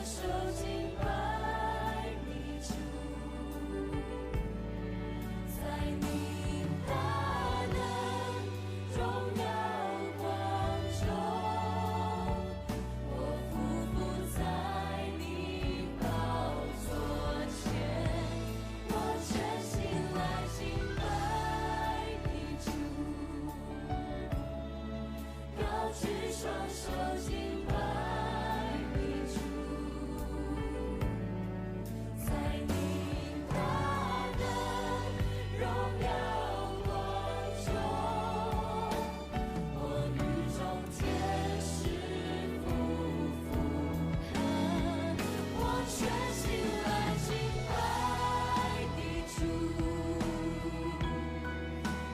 手敬拜你主，在你大能榮耀光中，我俯伏在你寶座前，我全心來敬拜你主，高舉雙手敬拜你主，在你大能榮耀光中，我與眾天使俯伏，我全心來敬拜你主，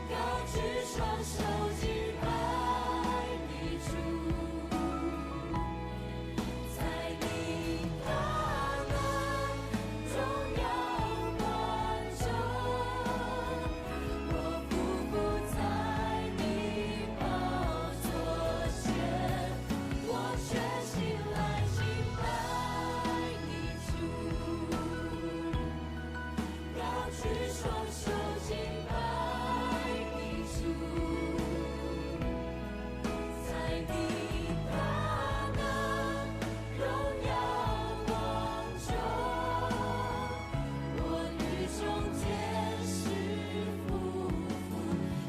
高舉雙手敬拜你主，在你大能榮耀光中，我俯伏在你寶座前，我全心來敬拜你主，高舉雙手敬拜你主，在你大能榮耀光中，我與眾天使俯伏，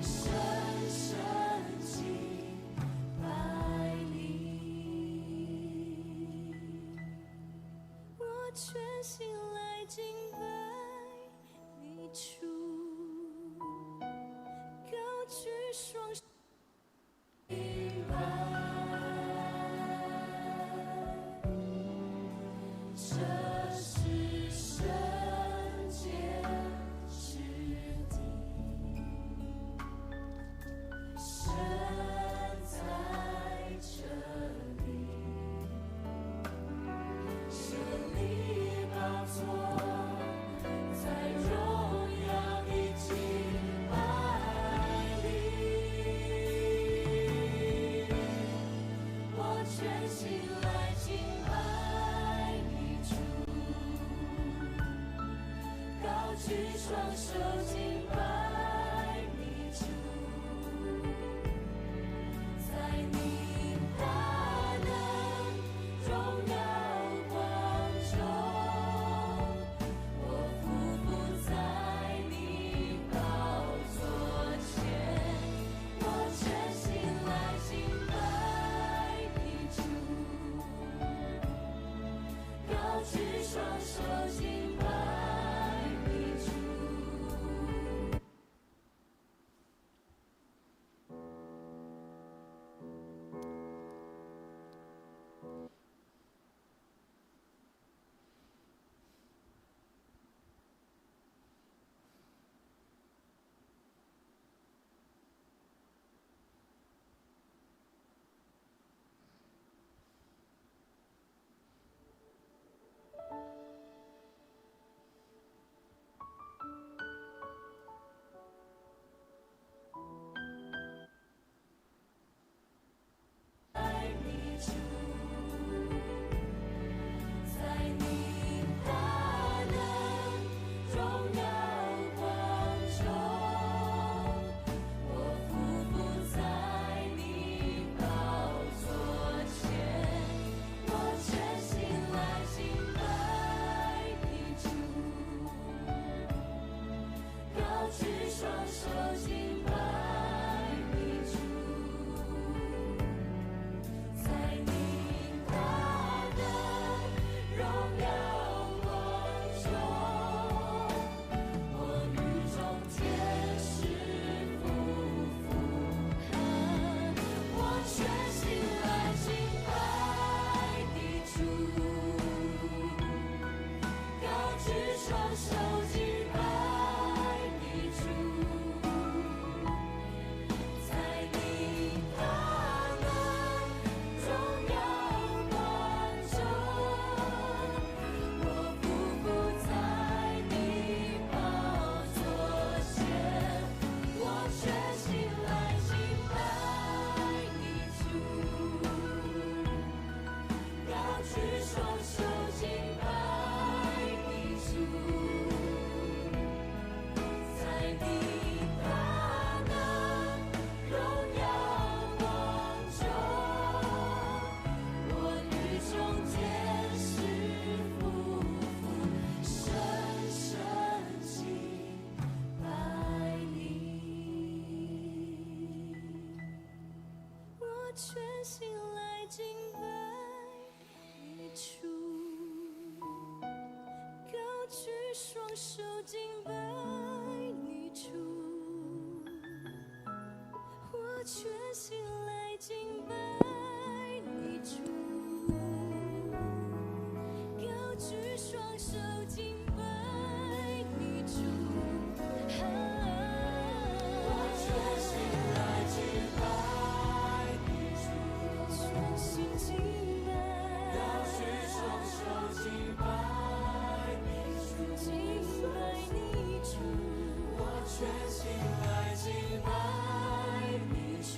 深深敬拜你。我全心來敬拜你主，高舉雙手敬拜。這是聖潔之地，神在這裡，設立寶座，在榮耀的敬拜裡，我全心來敬拜你主，高舉雙手敬拜你主，在你大能榮耀光中，我俯伏在你寶座前，我全心來敬拜你主，高舉雙手敬拜你主。愛你主，在你大能榮耀光中，我俯伏在你寶座前，我全心來敬拜你主，高舉雙手敬拜你主，在你大能榮耀光中，我與眾天使俯伏，我全心來敬拜你主，高舉雙手敬拜你主，在你大能榮耀光中，我俯伏在你寶座前，我全心來敬拜你主，高舉雙手敬心來敬拜你主，高舉雙手敬拜你主，我全心來敬拜你主，高舉雙手敬拜你主，我全心來敬拜你主，全心敬拜，高舉雙手敬拜你主，敬拜你主，我全心來敬拜你主，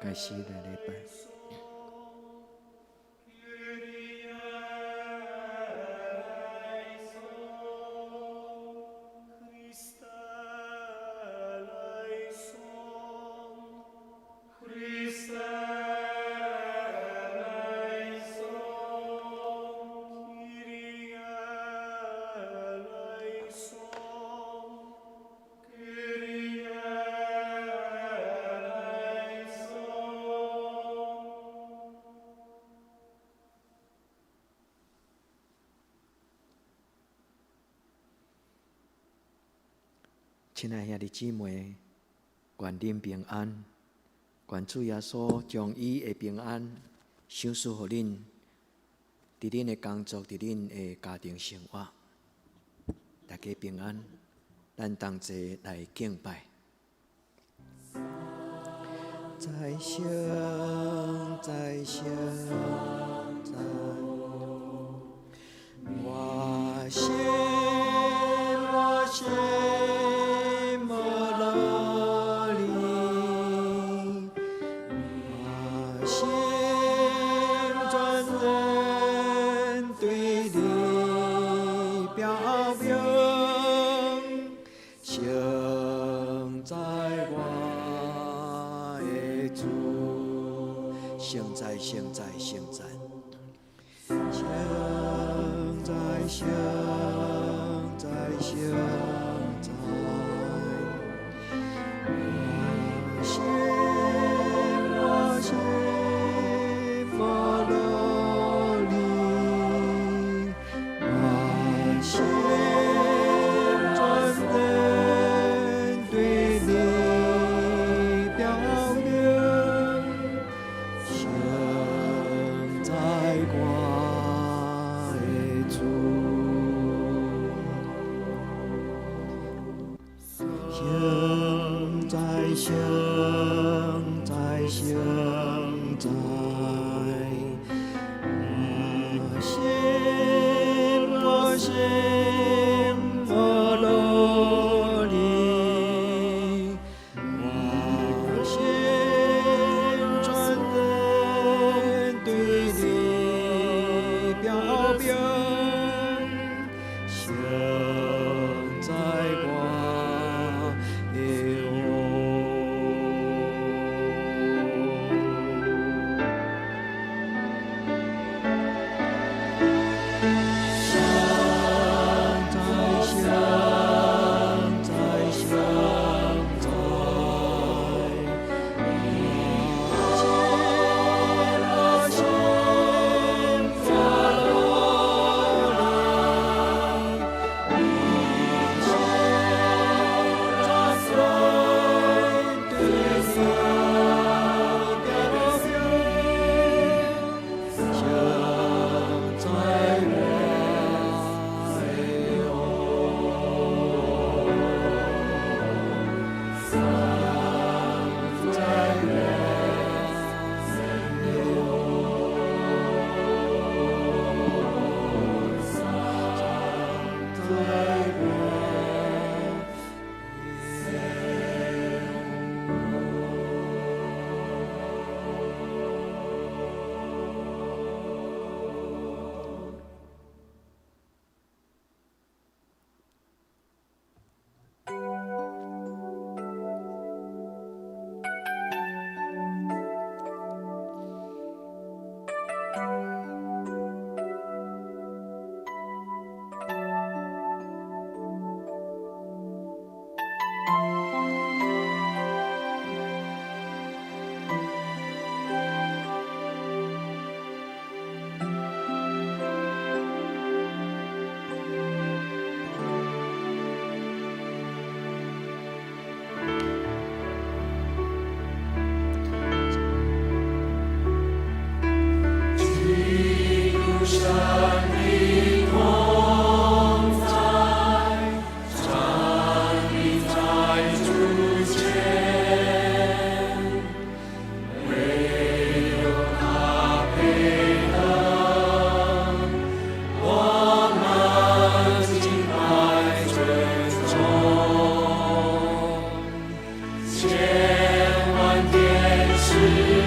開始來禮拜。親愛兄弟姊妹，願恁平安，願主耶穌將伊的平安賞賜予恁，佇恁的工作，佇恁的家庭生活，大家平安。咱同齊來敬拜。在聖，在聖，在，我心，我心。聖哉，聖哉，聖哉，聖哉，聖哉，聖哉，我心，我心，無努力，我心專人對你表明。聖哉我的主，聖哉，聖哉，聖哉，我心，我心無努力，我心專人對你表明，聖哉我的王。聖哉，聖哉，聖哉，我心，我心無努力，我心專人對你表明，聖哉我的王。聖哉我的王，聖哉我的王。千萬天使。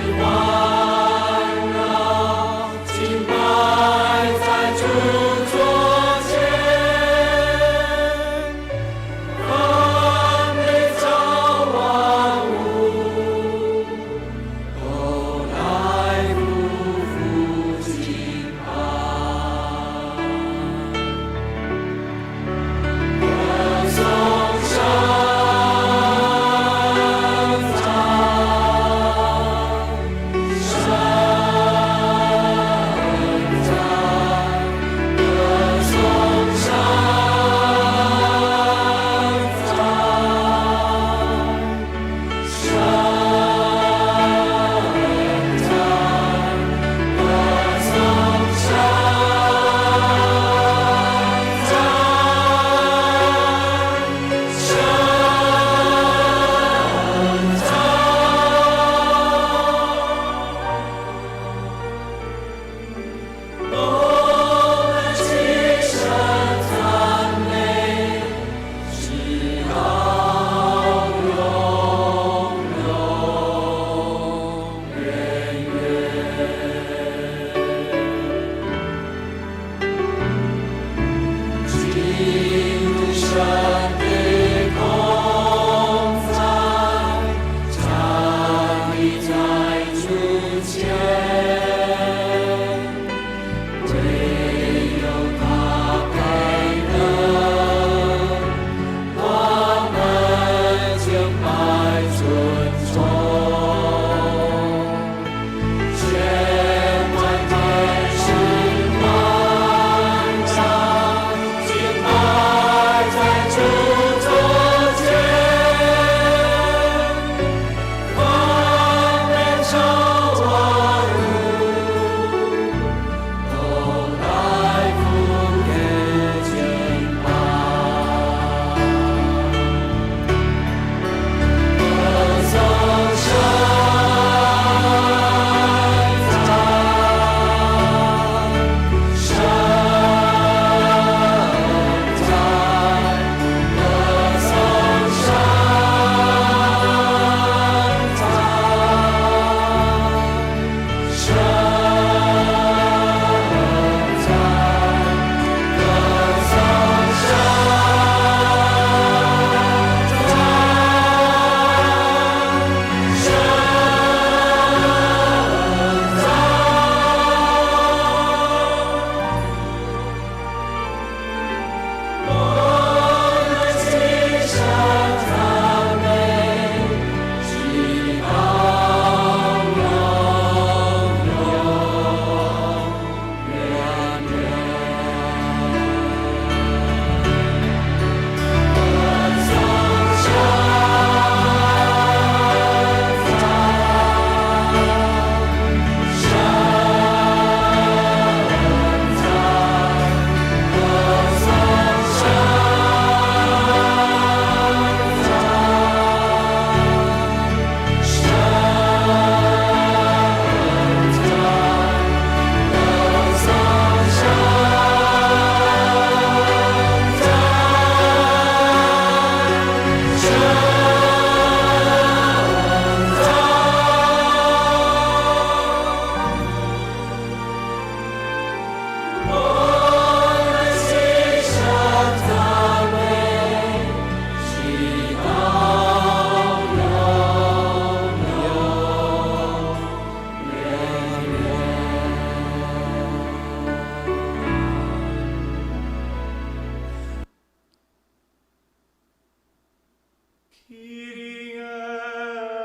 Kyrie eleison,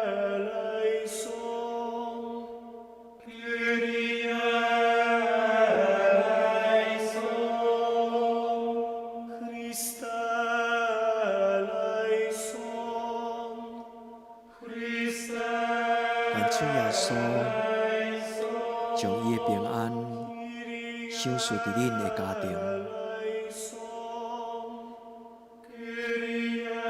Kyrie eleison, Christe eleison, Christe 願主耶穌將伊的平安賞賜佇恁的家庭。 Eleison, Kyrie eleison.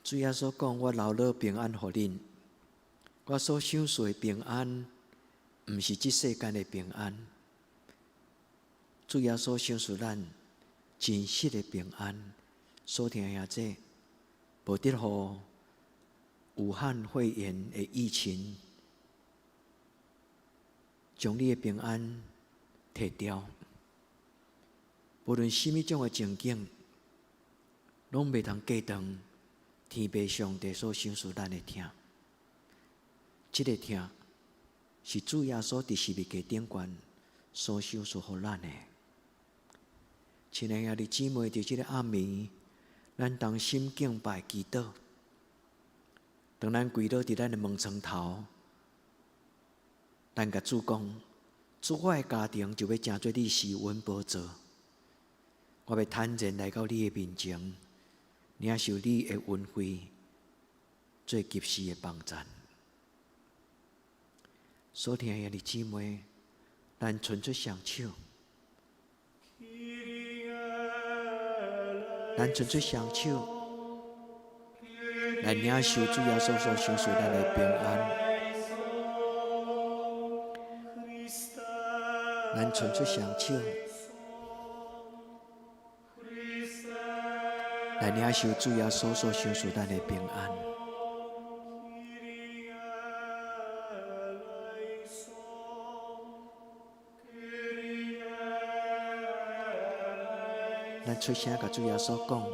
主耶穌講：我留落平安予恁，我所賞賜的平安，毋是這世間的平安。主耶穌賞賜咱真實的平安。所聽兄弟，無得予武漢肺炎的疫情將你的平安提掉。無論啥物種的情景，攏袂通隔斷天父上帝所賞賜咱的疼。這个疼是主耶穌佇十字架頂懸所賞賜予咱的。親愛兄弟姊妹，佇這个暗暝，咱同心敬拜祈禱。當咱跪倒佇咱的門床頭，咱共主講：主，我的家庭就欲成做你施恩寶座，我欲坦然來到你的面前，領受你的恩惠，做及時的幫贊。所疼的兄弟姊妹，咱伸出雙手，咱伸出雙手，來領受主耶穌所賞賜咱的平安。咱伸出雙手，來領受主耶穌所賞賜咱的平安。 Kyrie eleison, Kyrie 咱出聲共主耶穌講：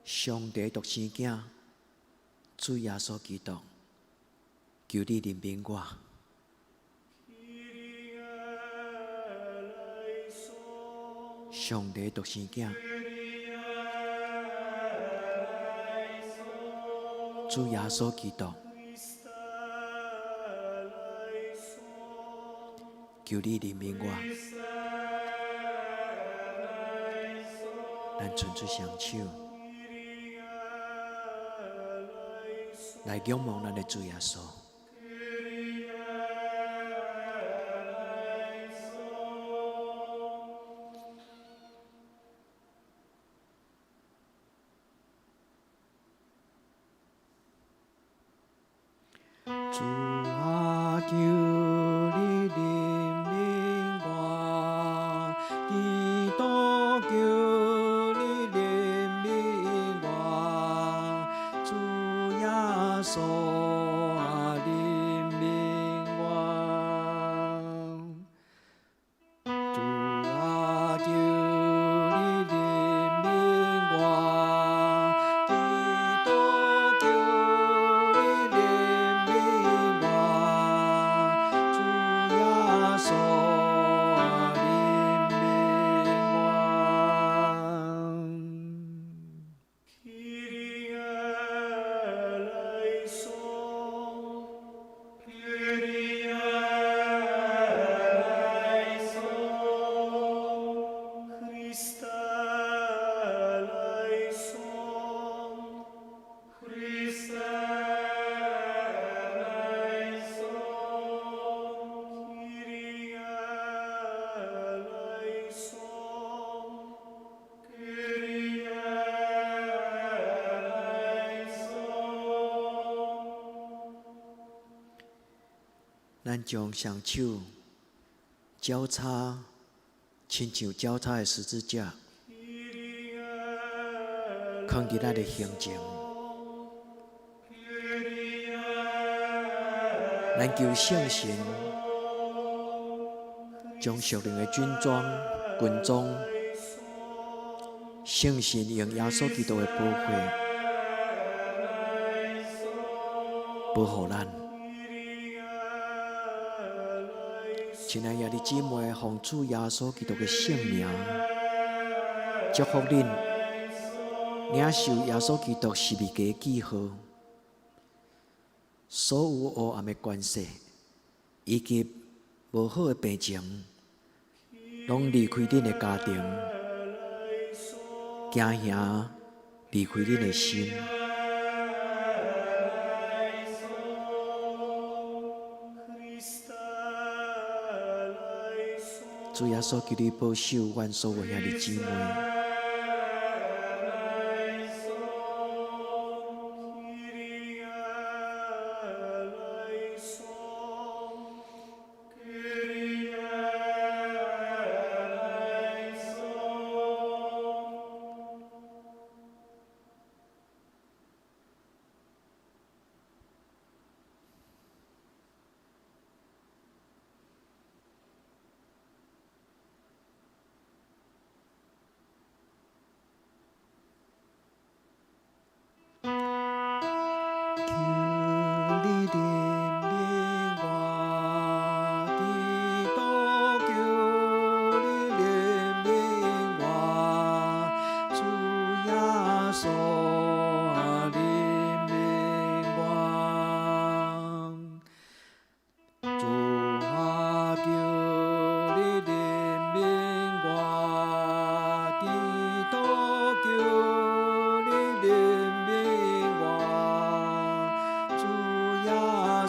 上帝獨生囝，主耶穌基督，求你憐憫我。 Kyrie eleison, 上帝獨生囝， Kyrie eleison, 主耶穌基督， Christe eleison, 求你憐憫我。 Christe eleison, 咱伸出雙手 Kyrie eleison, 來仰望咱的主耶穌。 Kyrie eleison. 主啊，求你憐憫我，基督求你憐憫我，主耶穌啊，憐憫我。主啊，求你憐憫我，基督求你憐憫我，主耶穌啊，憐憫我。 Kyrie eleison, Kyrie eleison, Christe eleison, Christe eleison, Kyrie eleison, Kyrie eleison. 咱將雙手交叉，親像交叉的十字架， Kyrie 囥佇咱的胸前。 Kyrie 咱求聖神將屬靈的軍裝、軍裝，聖神用耶穌基督的寶血保護咱。親愛兄弟姊妹，奉主耶穌基督的聖名，祝福恁領受耶穌基督十字架記號，所有黑暗的權勢以及無好的病情，攏離開恁的家庭，驚嚇離開恁的心。主耶穌求你保守阮所有兄弟姊妹。求你憐憫我，基督，求你憐憫我，主耶穌啊，憐憫我。主啊，求你憐憫我，基督，求你憐憫我，主耶穌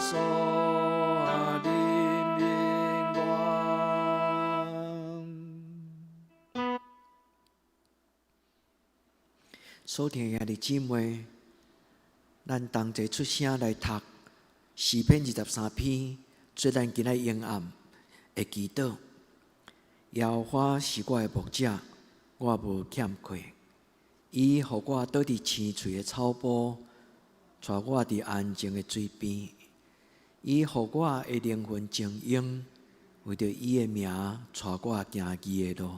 啊，憐憫我。所聽兄弟姊妹，咱同齊出聲來讀詩篇23篇，做咱今仔暝暗的祈禱。耶和華是我的牧者，我無欠缺。伊予我倒佇青翠的草埔，帶我佇安靜的水邊。伊予我的靈魂靜養，為著伊的名，帶我行義的路。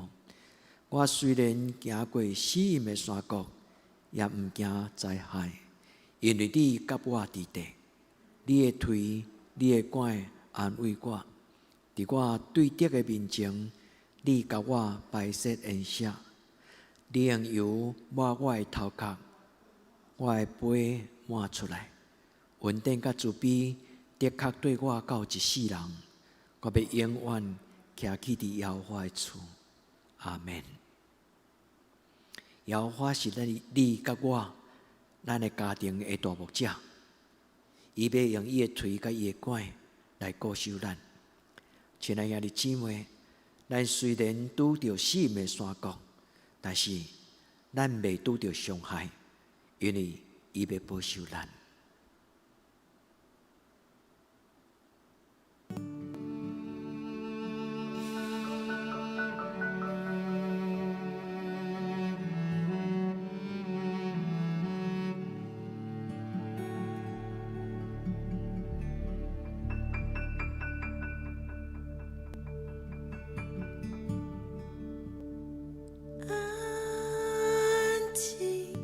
我雖然行過死蔭的山谷，也毋驚災害，因為你佮我佇地，你的槌、你的拐安慰我。佇我對敵的面前，你共我擺設筵席，你用油抹我的頭殼，我的杯滿出來。恩典佮慈悲，的確綴我到一世人，我欲永遠徛起佇耶和華的厝。阿門。耶和華是咱你佮我，咱的家庭的大牧者，伊欲用伊的槌佮伊的拐來顧守咱。親愛兄弟姊妹，咱雖然拄著死蔭的山谷，但是咱袂拄著傷害，因為伊欲保守咱。安靜，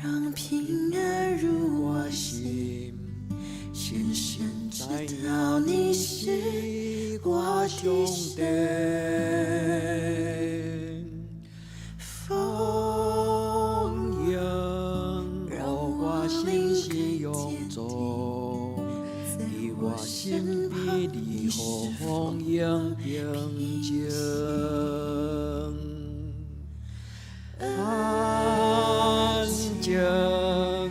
讓平安入我心，深深知道你是我的神。豐盈，讓予我我心靈是更勇堅壯，定，在佇我我身身旁，邊，你你予是豐豐盈盈平平靜。靜。安安靜，靜，讓予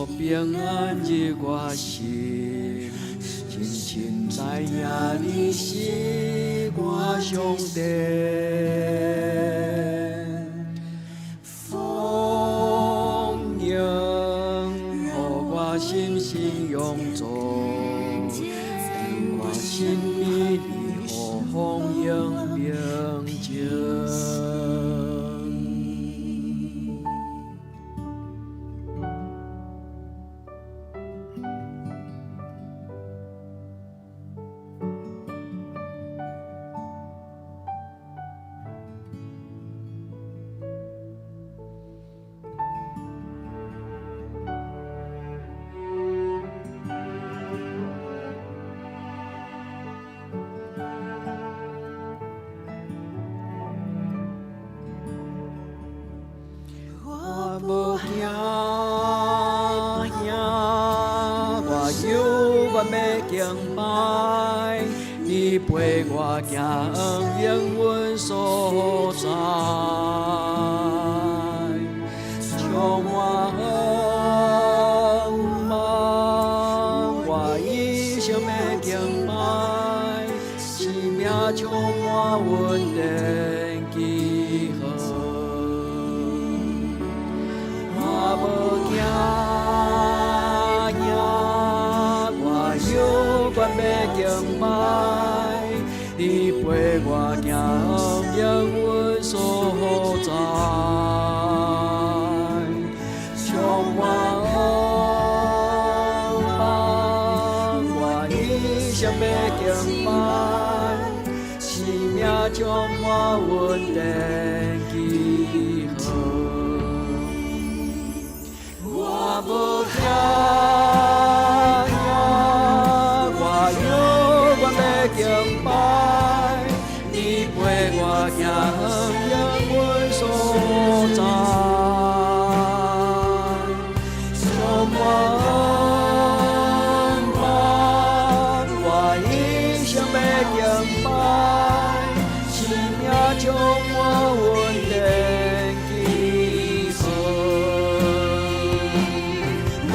平平安安入入我我心，心，深深深深知知影道你你是是我我上的帝。神。豐豐盈，讓予我我心靈是更勇堅壯，定，佇在我我身身邊，旁，你你予是豐豐盈盈平平靜。息。我犹原欲敬拜，你陪我行永远所在，充满向望，我一生欲敬拜，生命充满恩典记号。我无惊吓，我犹原欲敬拜，你陪我行永远所在，充满向望，我一生欲敬拜，生命充满恩典记号。我无惊吓，我犹原欲敬拜，你陪我行永远所在，充满向望，我一生欲敬拜，生命充满恩典记号。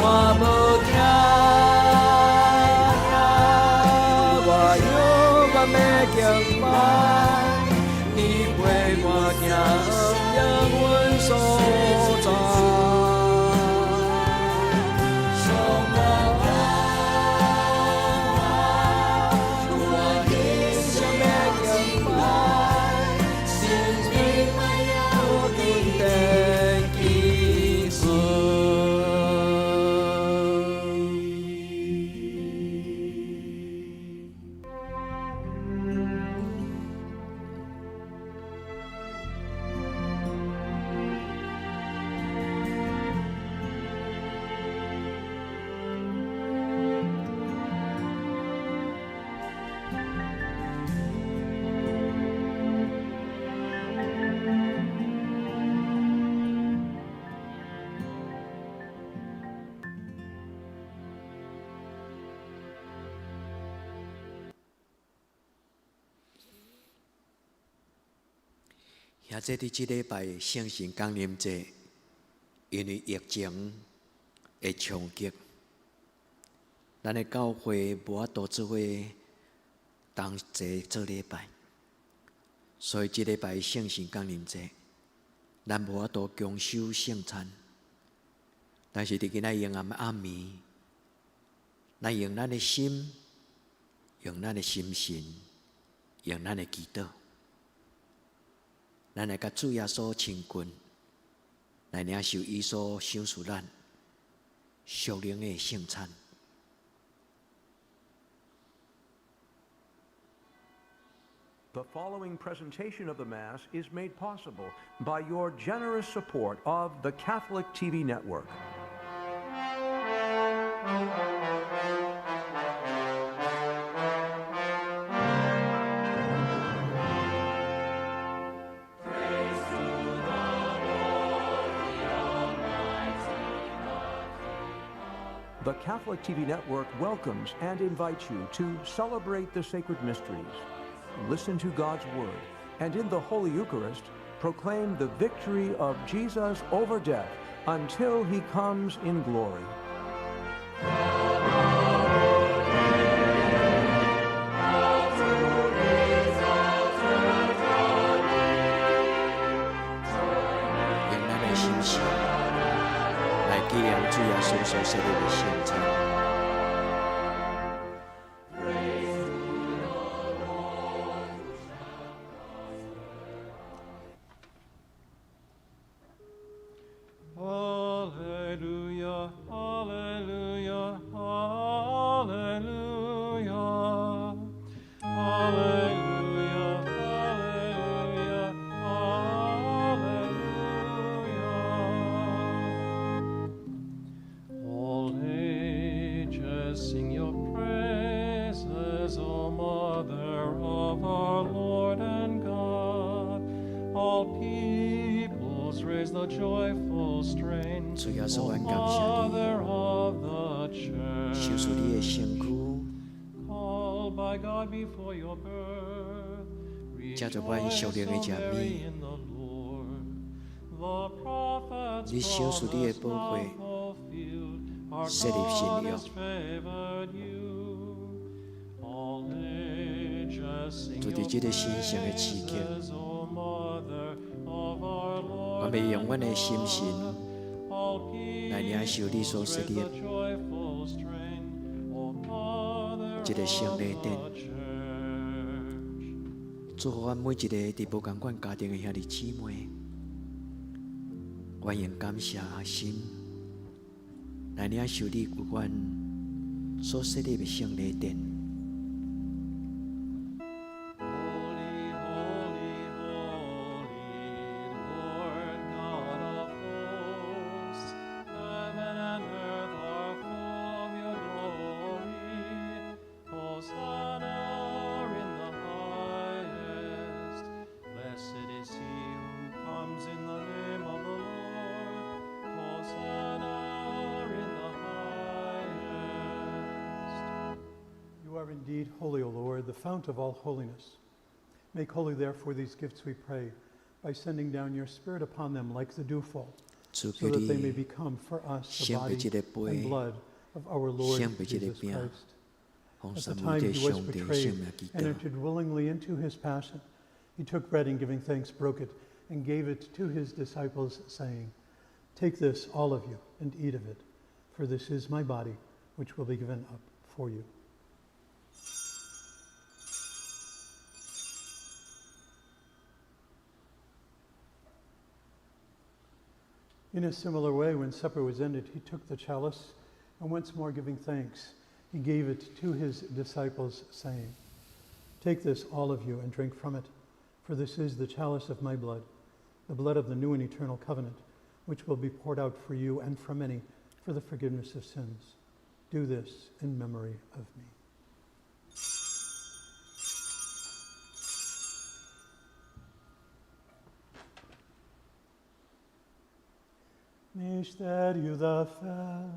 我无惊吓，我犹原欲敬拜，你陪我行永远所在，充满向望，我一生欲敬拜，生命充满恩典记号。兄弟，伫这礼拜圣神降临节，因为疫情的冲击，咱的教会无法度做伙同齐做礼拜，所以这礼拜圣神降临节，咱无法度共守圣餐。但是伫今仔黑暗的暗暝，咱用咱的心，用咱的心神，用咱的祈祷，咱来佮主耶稣亲近，来领受伊所赏赐咱属灵的圣餐。 The following presentation of the Mass is made possible by your generous support of the Catholic TV Network. The Catholic TV Network welcomes and invites you to celebrate the sacred mysteries, listen to God's Word, and in the Holy Eucharist, proclaim the victory of Jesus over death until he comes in glory. 用咱的心神來紀念主耶穌所設立的聖餐。 Alleluia, Alleluia, Alleluia. Alleluia, Alleluia, Alleluia. All ages sing your praises, O Mother of our Lord and God. All peoples raise the joyful strain, 主耶穌， O 阮感謝你， Mother of the 賞賜你的身軀， Called by God before your birth, 藉著阮屬靈的 rejoice, 食 O 物， Mary, in the Lord. The prophets' 你賞賜你的 promise 寶 now 血， fulfilled, our 設立新 God 約。 has favored you. All ages sing 就 your 佇這个神聖的時刻， praises, O Mother of our 我 Lord 欲用 and 阮的心神 God. All 來領受你所 peoples 設 raise 立的 the joyful strain, O Mother 這个聖 of 禮殿。 the Church. 祝福阮每一个佇無仝款家庭的兄弟姊妹，我用感謝的心來領受你為阮所設立的聖禮殿。 Holy, holy, holy, Lord God of hosts, heaven and earth are full of your glory. Hosanna in the highest. Blessed is he who comes in the name of the Lord. Hosanna in the highest. You are indeed holy, O Lord, the fount of all holiness. Make holy, therefore, these gifts, we pray, by sending down your Spirit upon them like the dewfall, 主 so 求 that they may 你 become for us the 顯 body 白這个 and 杯， blood of our Lord 顯白這个 Jesus 餅， Christ. 奉 At the 三 time 位一體 he was 上帝聖 betrayed 名祈 and 禱。 entered willingly into his passion, he took bread and, giving thanks, broke it and gave it to his disciples, saying, "Take this, all of you, and eat of it, for this is my body, which will be given up for you." In a similar way, when supper was ended, he took the chalice and, once more giving thanks, he gave it to his disciples, saying, "Take this, all of you, and drink from it, for this is the chalice of my blood, the blood of the new and eternal covenant, which will be poured out for you and for many for the forgiveness of sins. Do this in memory of me." Mistério da fé.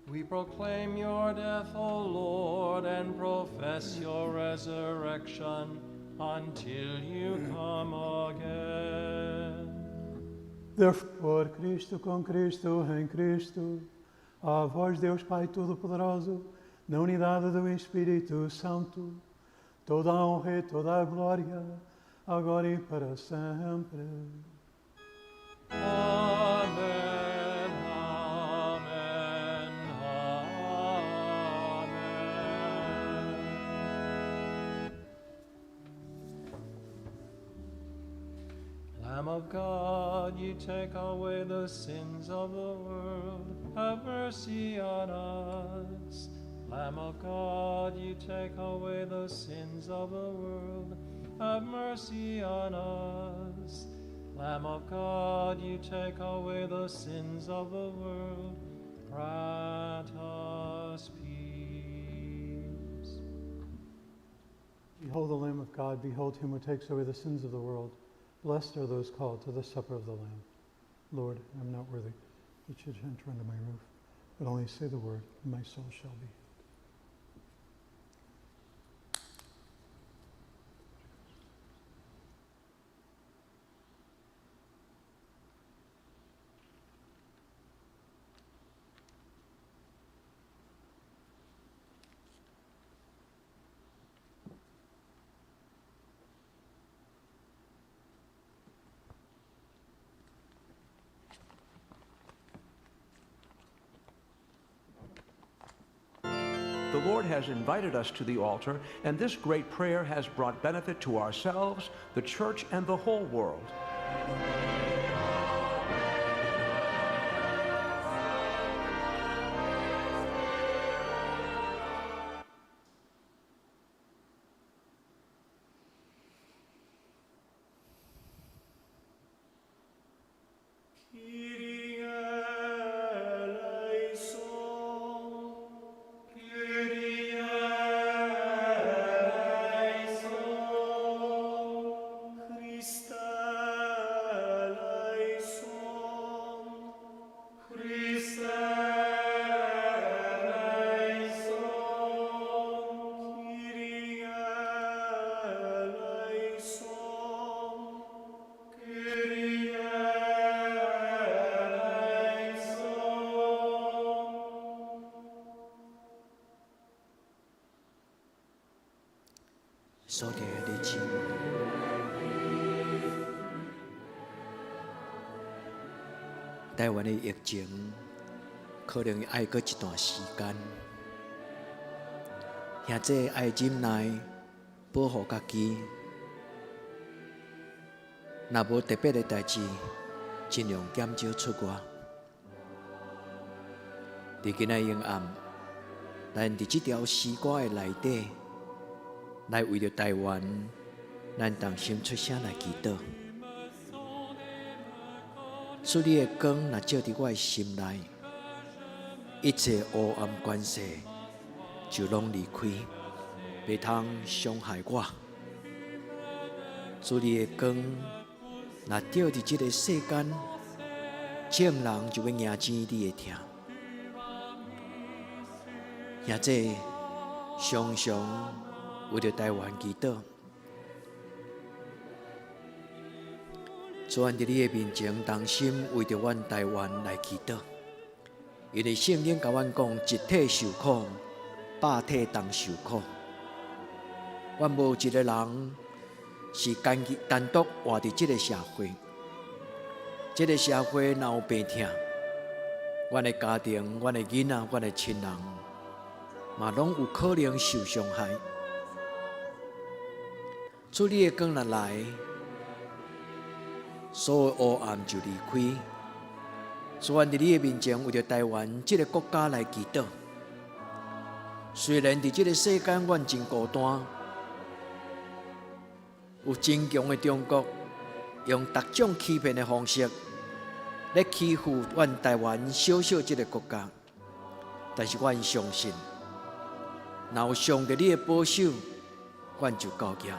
We proclaim your death, O Lord, and profess your resurrection until you come again. Therefore, por Cristo, com Cristo, em Cristo, a vós, Deus Pai Todo-Poderoso, na unidade do Espírito Santo, toda a honra e toda a glória, agora e para sempre. Amen, amen, amen. Lamb of God, you take away the sins of the world, have mercy on us. Lamb of God, you take away the sins of the world, have mercy on us. Lamb of God, you take away the sins of the world, grant us peace. Behold the Lamb of God, behold him who takes away the sins of the world. Blessed are those called to the supper of the Lamb. Lord, I am not worthy that you should enter under my roof, but only say the word, and my soul shall be healed. The Lord has invited us to the altar, and this great prayer has brought benefit to ourselves, the church, and the whole world. Kyrie eleison, Kyrie eleison, Christe eleison, Christe eleison. 所疼的姊妹，台湾的疫情可能愛閣一段時間，兄弟愛忍耐，保護家己。若無特別的代誌，盡量減少出外。佇今仔日暗，咱佇這條詩歌的內底，來為著台灣，咱同心出聲來祈禱。主你的光若照佇我的心內，一切黑暗權勢就攏離開，袂通傷害我。主你的光若照佇這个世間，眾人就欲迎接你的疼。兄弟常常為著台灣祈禱，主阮佇你的面前同心為著阮台灣來祈禱，因為聖經共阮講，一體受苦，百體同受苦。阮無一个人是單單獨活佇這个社會，這个社會若有病疼，阮的家庭、阮的囡仔、阮的親人，嘛攏有可能受傷害。主你的光若來，所有黑暗就離開。主，阮佇你的面前，為著台灣這个國家來祈禱。雖然佇這个世間，阮真孤單，有真強的中國用各種欺騙的方式來欺負阮台灣小小這个國家，但是阮相信，若有上帝你的保守，阮就夠額。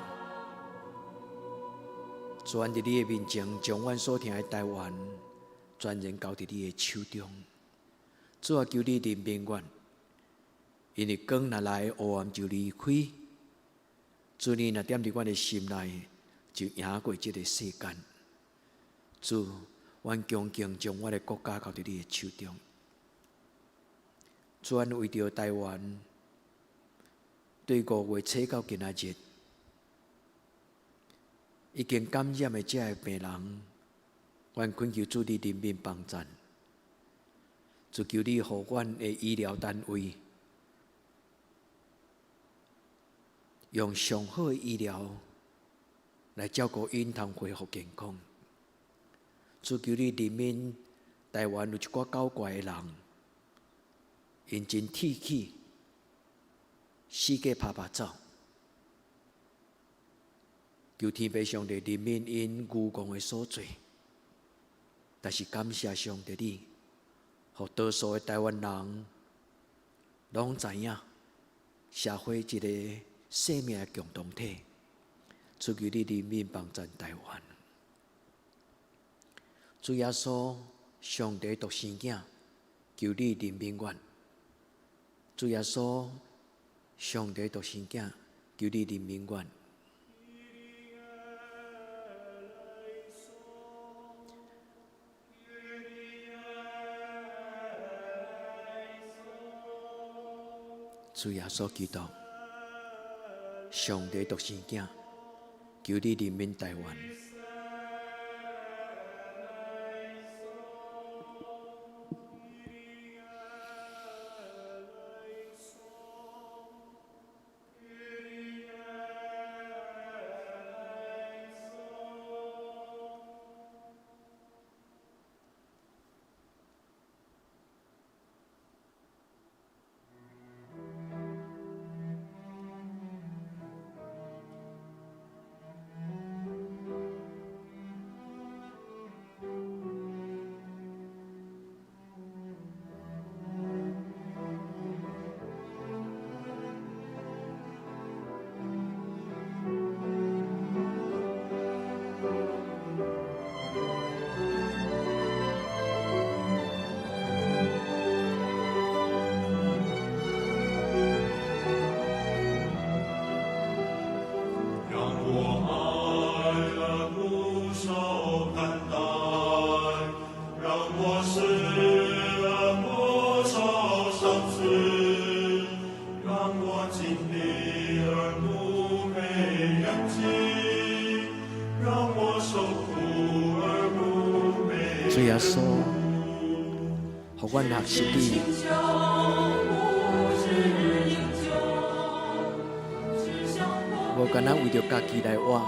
主，阮佇你的面前，將阮所疼的台灣全然交佇你的手中。主啊，求你憐憫阮，因為光若來，黑暗就離開。主，你若踮佇阮的心內，就贏過這個世間。主，阮恭敬將阮的國家交佇你的手中。主，阮為著台灣，對5月初到今仔日，已經感染的這个病人，阮懇求主你憐憫幫贊，主求你予阮的醫療單位用上好的醫療來照顧𪜶，通恢復健康。主求你憐憫台灣有一寡搞怪的人，𪜶真鐵齒，四界拍拍走。求天父上帝憐憫𪜶愚戇的所做，但是感謝上帝你，予多數的台灣人攏知影社會一个生命的共同體。主求你憐憫幫贊台灣。主耶穌，上帝獨生囝，求你憐憫阮。主耶穌，上帝獨生囝，求你憐憫阮。主耶穌基督，上帝獨生囝，求你憐憫台灣。主耶穌，予阮學習你。無干焦為著家己來活，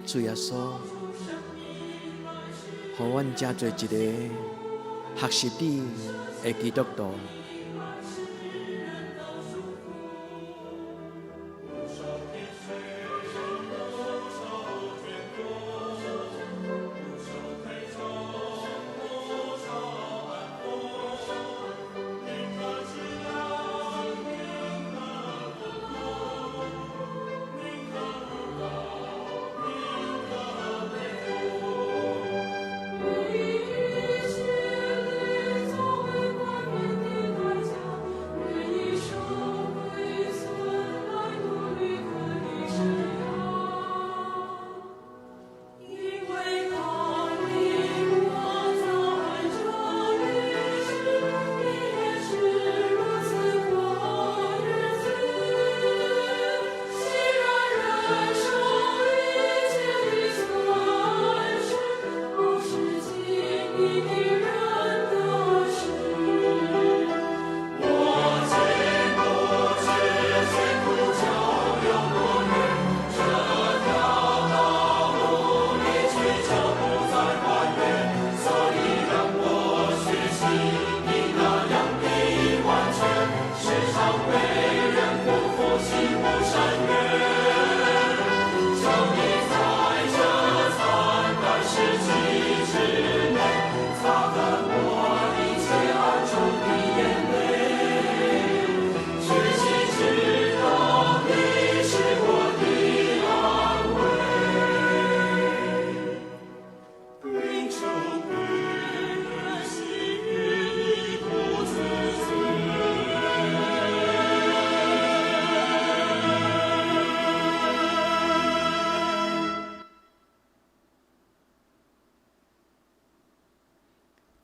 主耶穌，予阮成做一个學習你的基督徒。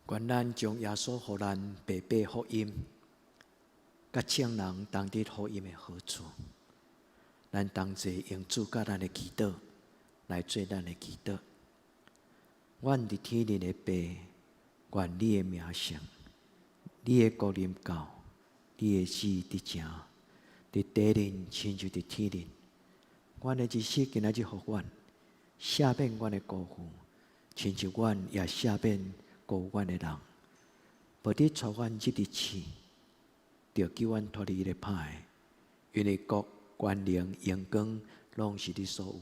願咱將耶穌予咱白白福音，佮眾人同得福音的好處，咱同齊用主教咱的祈禱來做咱的祈禱。阮佇天頂的父，願你的名聖，你的國臨到，你的旨意得成，佇地頂親像佇天頂。阮的日食今仔日予阮，赦免阮的過犯，親像阮也赦免過阮的人，無得帶阮入佇試，著救阮脫離彼个歹的，因為國、權能、榮光，攏是你所有，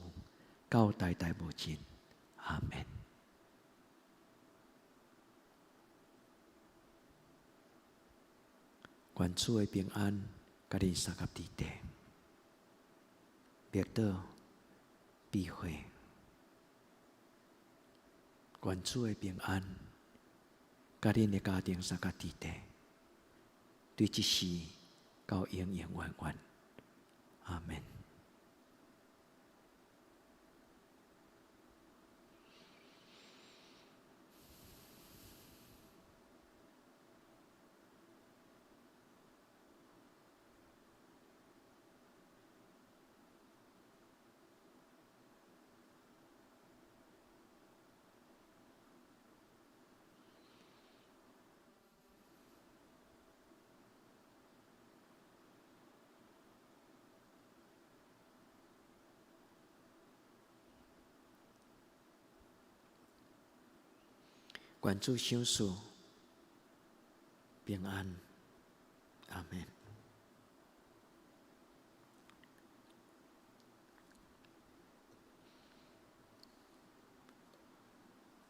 到代代無盡。阿們。願主的平安，佮恁相佮佇底，默禱、閉會。願主的平安，佮恁的家庭相佮佇底，對這世到永永遠遠。阿們。願主賞賜平安，阿們。